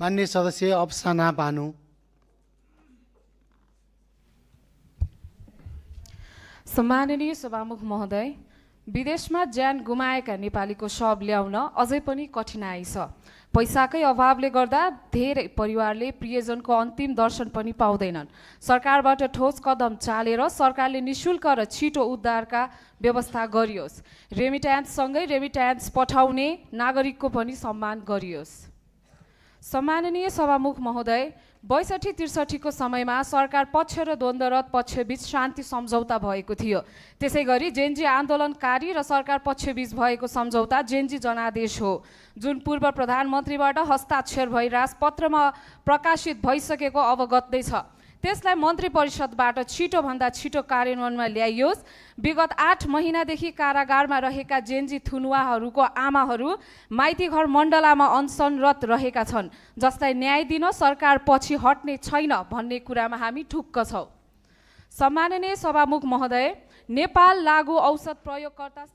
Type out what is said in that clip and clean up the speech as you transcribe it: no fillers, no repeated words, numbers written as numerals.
माननीय सदस्य अफसाना बानु। सम्माननीय सभामुख महोदय, विदेशमा ज्यान गुमाएका नेपालीको शव ल्याउन अझै पनि कठिनाई छ। पैसाकै अभावले गर्दा धेरै परिवारले प्रियजनको अन्तिम दर्शन पनि पाउँदैनन्। सरकारबाट ठोस कदम चालेर सरकारले निशुल्क र छिटो उद्धारका व्यवस्था गरियोस्। रेमिट्यान्ससँगै रेमिट्यान्स पठाउने नागरिकको पनि सम्मान गरियोस्। सम्माननीय सभामुख महोदय, 62-63 को समयमा सरकार पक्ष र द्वन्द्वरत पक्षबीच शान्ति सम्झौता भएको थियो। त्यसै गरी जेन्जी आन्दोलनकारी र सरकार पक्षबीच भएको सम्झौता जेन्जी जनादेश हो, जुन पूर्व प्रधानमन्त्रीबाट हस्ताक्षर भई राजपत्रमा प्रकाशित भइसकेको अवगत नै छ। त्यसलाई मन्त्री परिषदबाट छिटोभन्दा छिटो कार्यान्वयनमा ल्याइयोस्। विगत 8 महिनादेखि कारागारमा रहेका जेन्जी थुनुवाहरूको आमाहरू माइतीघर मण्डलामा अनसनरत रहेका छन्, जसलाई न्याय दिन सरकार पछि हट्ने छैन भन्ने कुरामा हामी ढुक्क छौँ। सम्माननीय सभामुख महोदय, नेपाल लागु औषध प्रयोगकर्ता